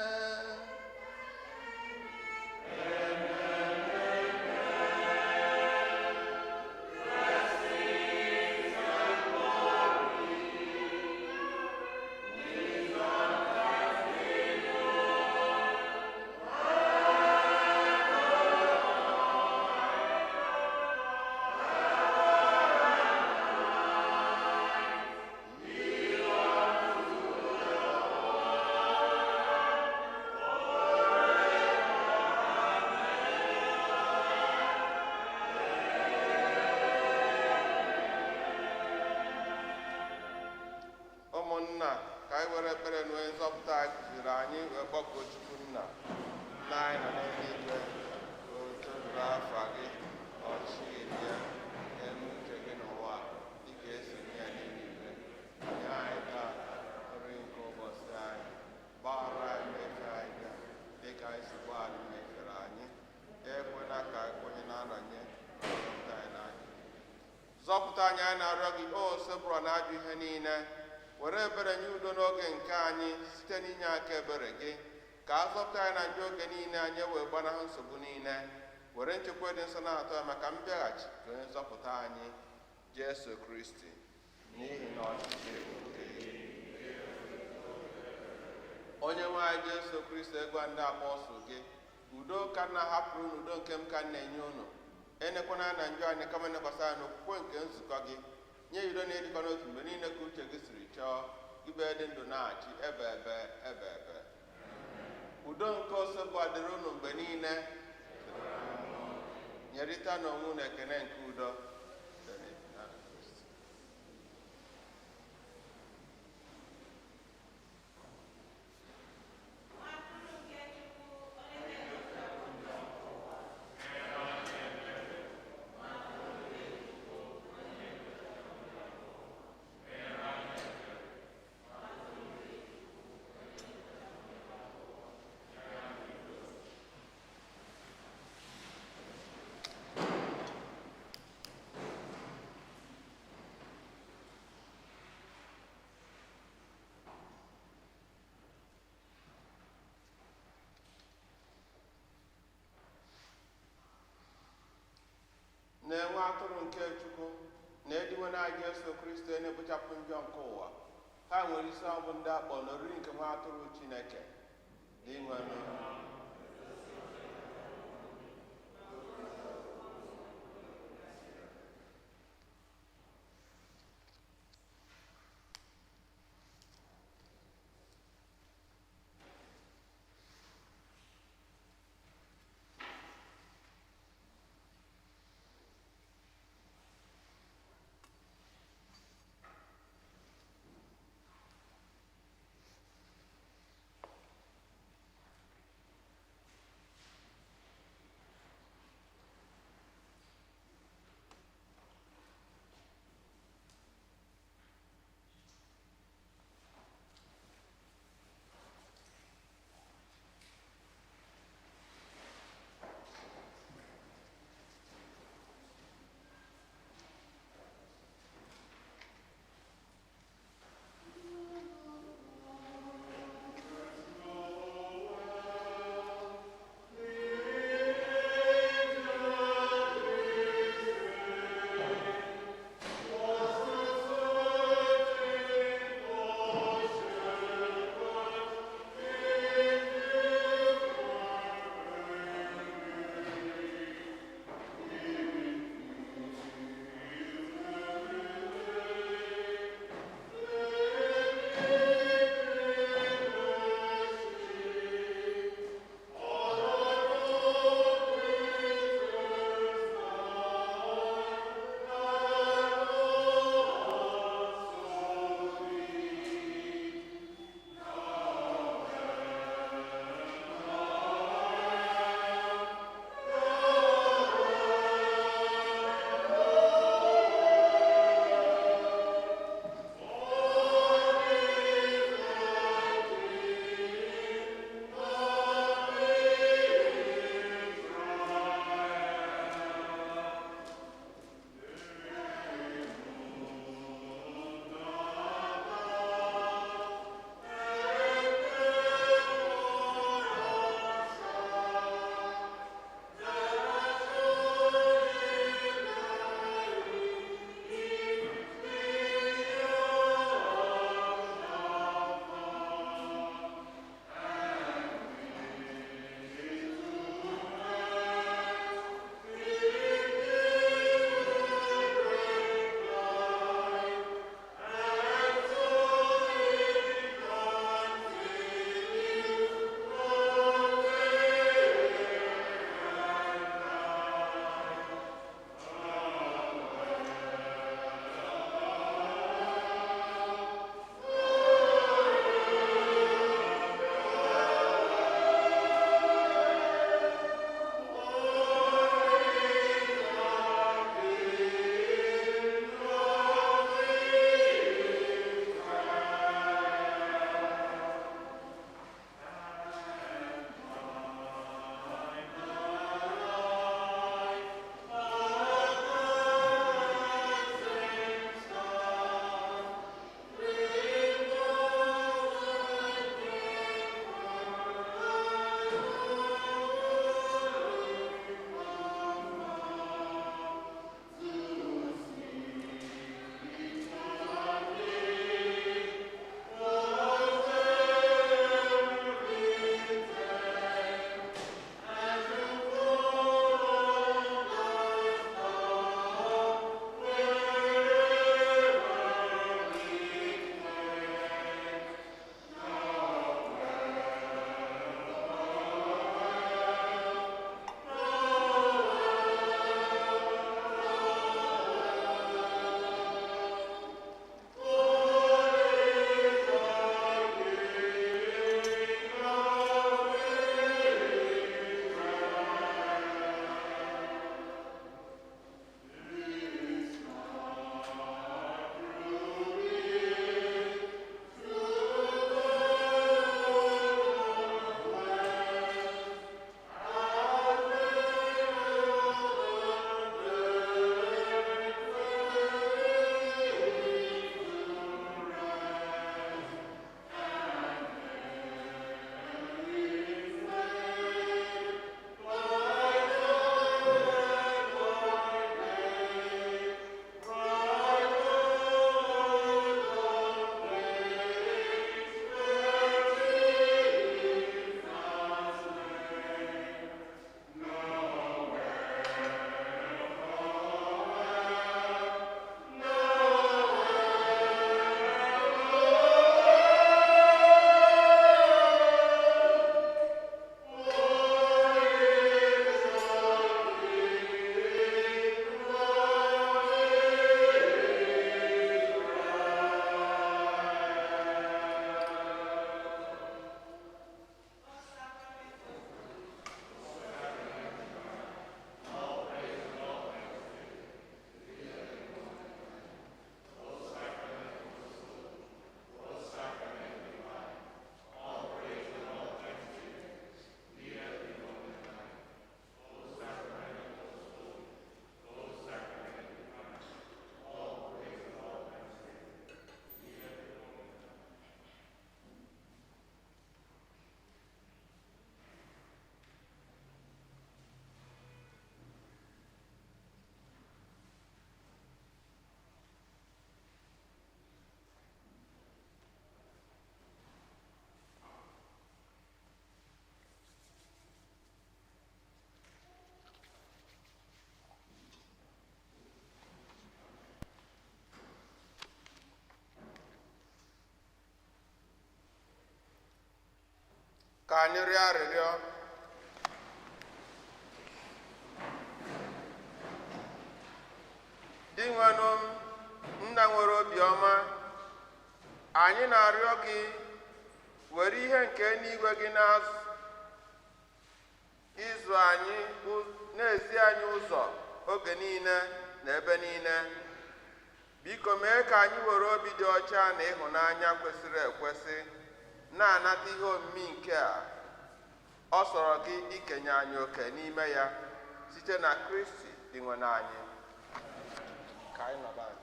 Ụmụnna, ka anyị were ekpere na onye nzọpụta anyị kụziri anyị wee kpọkuo Chukwu nna. Nna anyị nọ n'eluigwe, ka otuto dịrị afa gị, ọchịchị gị bịa, eme uche gị n'ụwa dịka esi eme ya n'eluigwe. Nye anyị taa nri Zọpụta anyị, anyị na-arịọ gị, o Osebụrụwa, na ajọ ihe niile. Were ebere nye udo n'oge nke anyị site n'inye aka ebere gị, ka a zọpụta anyị na njọ oge niile, anyị wee gbanahụ nsogbu niile, were nchekwa dị nsọ na-atọ ya maka mbịaghachi nke onye nzọpụta anyị Jesu Kristi. N'ihi na ọchịchị bụ nke gị. Onye nwe anyị Jesu Kristi, egwa ndị apọstụl gị, udo ka m na-ahapụrụ unu, udo nke m ka m na-enye unu. Enekwana na njọ anyị, kama nekwasị anya n'okwukwe nke nzukọ gị. Nye udo na ịdịkọ n'otu mgbe niile ka uche gị siri chọọ, ibe dị ndụ na-achị ebe ebe ebe ebe. Udo nke Osebụrụwa dịrị unu mgbe niile. Nyerịta n'onwe unu ekene nke udo. Na-enwe atụrụ nke Chukwu na-ediwe na Jesu Kristi na-ekpochapụ njọ nke ụwa. Ha nwere isi ọ bụ ndị akpọ n'oriri nke nwa atụrụ Chineke dị nwenụ. Ka anyị rịọ arịrịọ. Dinwenụ m, nna nwere obiọma, anyị na-arịọ gị were ihe nke eluigwe gị na-ịzụ anyị na-ezi anyị ụzọ oge niile na ebe niile. Biko mee ka anyị were obi dị ọcha na ịhụnanya kwesịrị ekwesị na-anata ihe omimi nke a ọ sọrọ gị ikenye anyị oke n'ime ya site na Kristi Dinwenụ anyị. Ka anyị nọba anyị.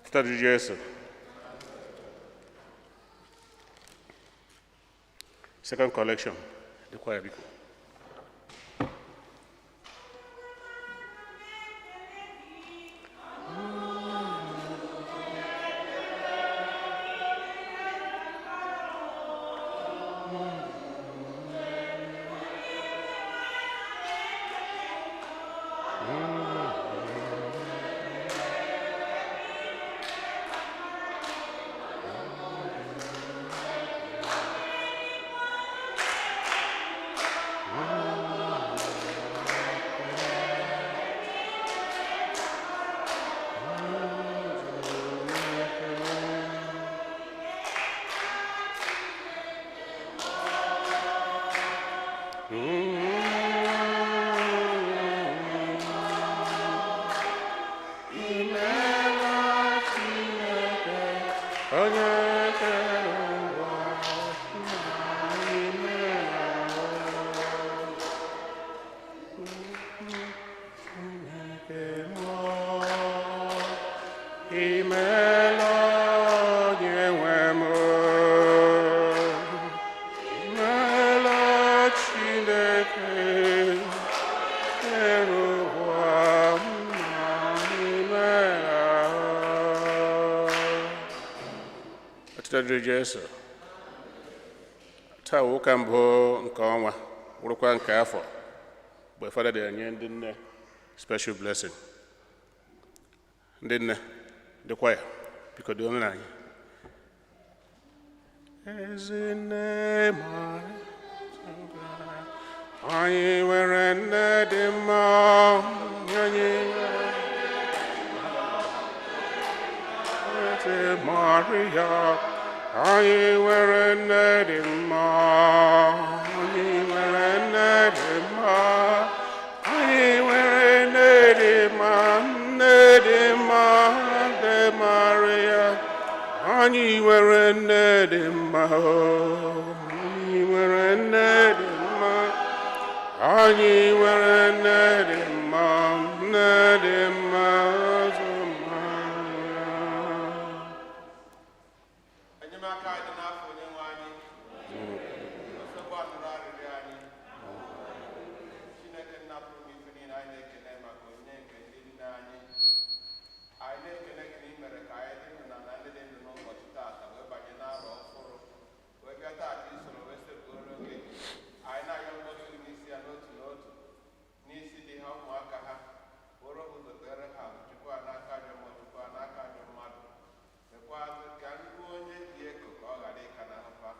Study Jesu. Second collection. The choir biko. Onye kere ụwa, imeela. Chineke mụ, imeela onye nwe m. Imeela Chineke kere ụwa mma, imeela. Otito dịrị Jesu. Taa wụ ụka mbụ nke ọnwa, bụrụkwa nke afọ, mgbe Fada na-enye ndị nne special blessing. Ndị nne, ndị kwaya, biko dị ọnụ anyị. Ezinne mara anyị nwere nne dị mma, anyị nwere Eze Maria, anyị nwere nne dị mma, anyị nwere nne dị mma, anyị nwere nne dị mma, nne dị mma, nne Maria, anyị nwere nne dị mma, anyị nwere nne dị mma, anyị nwere nne dị mma, nne dị mma, Eze Maria. Enyemaka anyị n'afọ onye nwe anyị. Nsogbu anụrụ arịrịọ anyị. Chineke nna pụrụ ime ife niile, anyị na-ekele maka onyinye nke ndị nne anyị. Anyị na-ekele gị na ị mere ka anyị dị ndụ na na ndị dị ndụ n'ụbọchị taata wee banye n'arọ ọfụrụ wee bịa taata isoro wee sekpuoro gị. Anyị na-ayọ ngọzi gị n'isi ya n'otu n'otu, n'isi dị ha, ụmụaka ha, were ha ụzọ tere ha, chukwu n'aka ajọ mmụọ, chukwu n'aka ajọ mmadụ. Mekwazị ka ndị onye dị ego ka ọ ghara ịka na ahụfa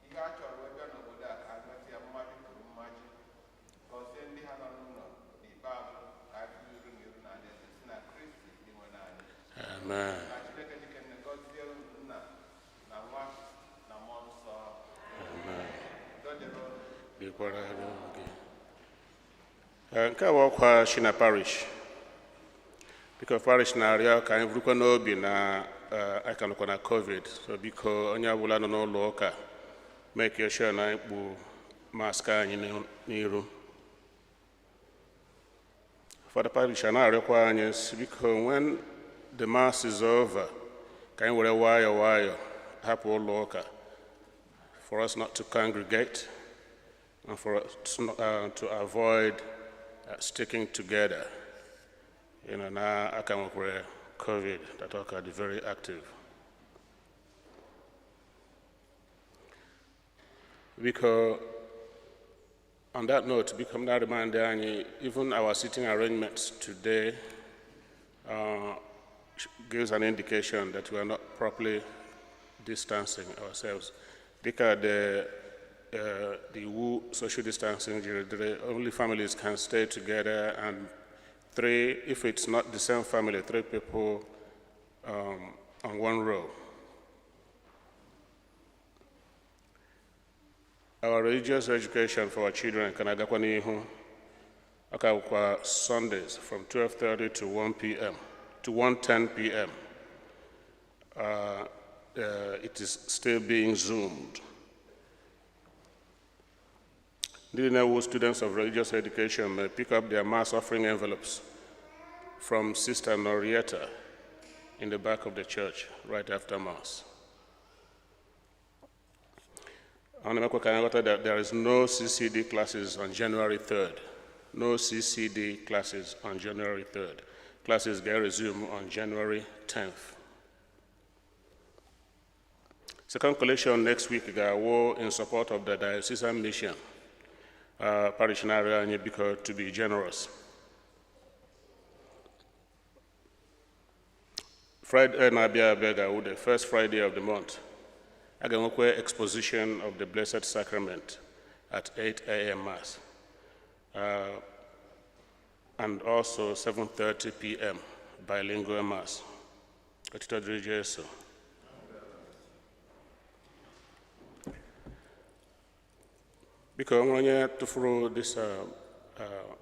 ihe a chọrọ wee bịa n'obodo a, ka nweta ya mmaji kwuru mmaji. Gọzie ndị ha nọ n'ụlọ. N'ikpeazụ, ka anyị tụrụ iru na iru na alaeze si na Kristi Dinwenụ anyị. Amen. Ka Chineke jikere gọzie unu, nna na nwa na mmụọ nsọ. Udo dịrị unu. Dịkwara gị. Nke a bụ ọkwa Shina Parish. Biko, parish na-arịọ ka anyị burukwa n'obi na anyị ka nọkwa na COVID, so biko, onye ọbụla nọ n'ụlọ ụka, make sure na anyị kpu mask anyị n'iru. Fada parish a na-arịọkwa anyị sị, biko, when the mass is over, ka anyị were nwayọọ nwayọọ hapụ ụlọ ụka, for us not to congregate and for us to avoid sticking together. Na aka nwekwara COVID that ọ ka dị very active. Biko, on that note, biko m na-remind anyị, even our sitting arrangements today gives an indication that we are not properly distancing ourselves. Dịka the iwu social distancing jiri dịrị, only families can stay together, and three, if it's not the same family, three people on one row. Our religious education for our children ka na-agakwa n'ihu. Ọ ka bụkwa Sundays from 12:30 to 1 p.m. to 1:10 p.m. It is still being zoomed. Ndị na-ewu students of religious education may pick up their mass offering envelopes from Sister Norietta in the back of the church right after Mass. Ọ na-emekwa ka anyị ghọta that there is no CCD classes on January 3rd. No CCD classes on January 3rd. Classes get resumed on January 10th. Second collection next week ga-awụ in support of the diocesan mission. Parish na-arịọ anyị biko to be generous. Friday na-abịa abịa ga-awụ the first Friday of the month. A ga-enwekwa exposition of the Blessed Sacrament at 8 a.m. Mass and also 7:30 p.m. bilingual Mass. Otito dịrị Jesu. Biko, nwere onye tụfuru this,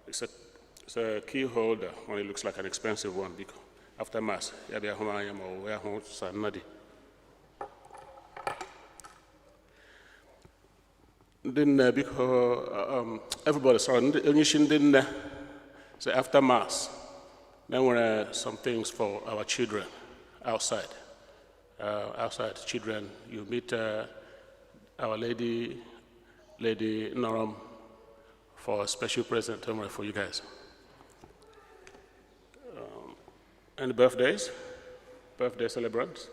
it's a key holder, one, it looks like an expensive one. Biko, after Mass, ya bịa hụ m anya ma ọ bụ ya hụ Sir Nnadi. Ndị nne, biko, everybody, sorry, onye isi ndị nne, so after Mass, there were some things for our children outside. Outside, children, you meet our lady, Lady Noram, for a special present for you guys. Any birthdays? Birthday celebrants?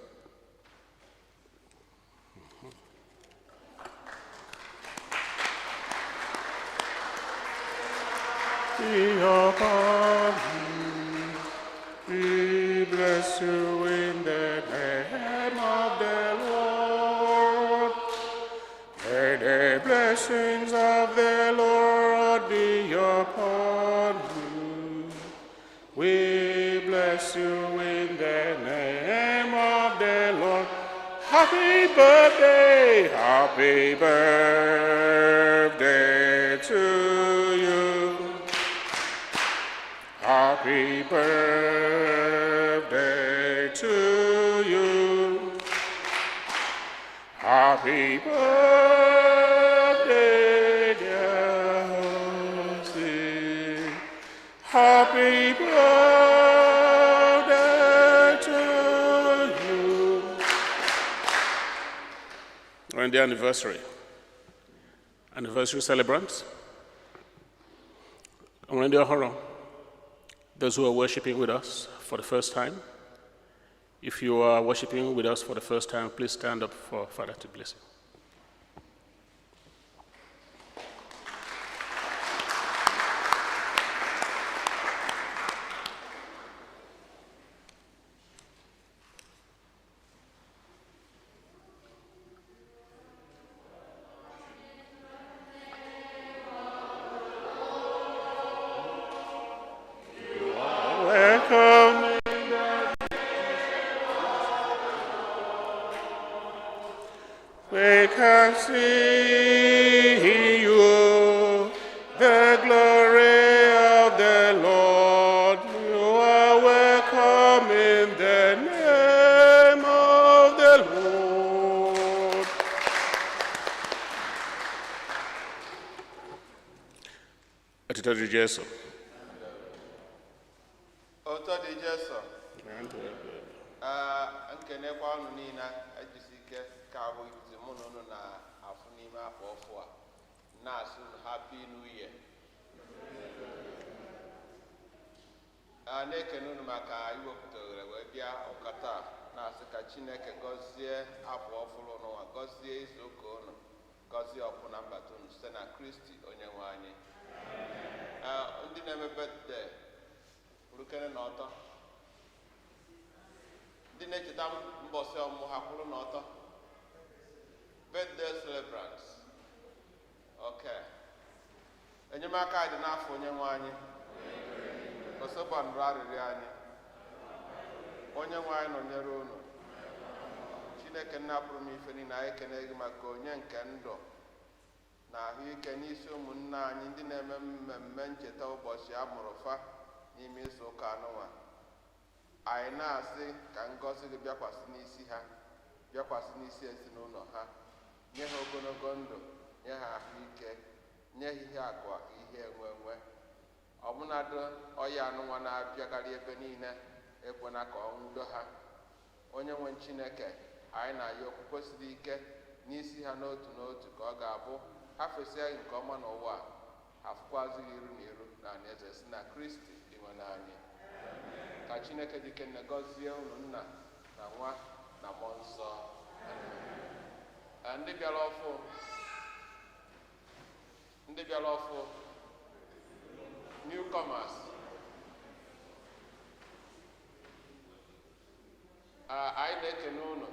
Be upon you. We bless you in the name of the Lord. May the blessings of the Lord be upon you. We bless you in the name of the Lord. Happy birthday, happy birthday to you. Happy birthday to you. Happy birthday, dear Jose. Happy birthday to you. And the anniversary. Anniversary celebrants. Ndị ọhụrụ, those who are worshiping with us for the first time. If you are worshiping with us for the first time, please stand up for Father to bless you. Welcome in the. We can see you, the glory of the Lord. You are welcome in the name of the Lord. Otito dịrị Jesu. Otito dị Jesu. Ee, nkenekwa unu niile ejisi ike ka abụ izizi mụ na unu na-afụ n'ime afọ ọfụ a na-asị unu Happy New Year. A na-ekene unu maka iwepụta ohere wee bịa ụka taa, na-asị ka Chineke gọzie afọ ọfụrụ unu nwa, gọzie izu ụka unu. Gọzie ọpụ na mbata unu site na Kristi onye nwe anyị. Ndị na-eme birthday, kwurukere n'ọtọ. Ndị na-echeta mbọsị ọmụmụ ha, kwuru n'ọtọ. Birthday celebrants, okay. Enyemaka dị n'afọ onye nwe anyị. Osebandụ arịrịọ anyị. Onye nwe anyị nọnyere unu. Chineke nna pụrụ m ife niile, anyị ekene gị maka onye nke ndụ na ahụike n'isi ụmụnne anyị ndị na-eme mmemme ncheta ụbọchị a mụrụ fa n'ime izu ụka anụnwa. Anyị na-asị ka ngọzi gị bịakwasị n'isi ha, bịakwasị n'isi ezinụlọ ha, nye ha ogologo ndụ, nye ha ahụike, nye ha ihe akụ akụ, ihe enwe enwe. Ọbụnadụ ọya anụnwa na-abịakarị ebe niile, ekwena ka ọ nwudo ha. Onye nwe Chineke, anyị na-ayọ okwukwe siri ike n'isi ha n'otu n'otu, ka ọ ga-abụ ha fesịa gị nke ọma n'ụwa a, ha fụkwazị gị iru na iru na eze si na Kristi inwe anyị. Ka Chineke dị ike nne gọzie unu, nna na nwa na mmụọ nsọ. Ndị bịara ọfụ, ndị bịara ọfụ, newcomers. Anyị na-ekene unu.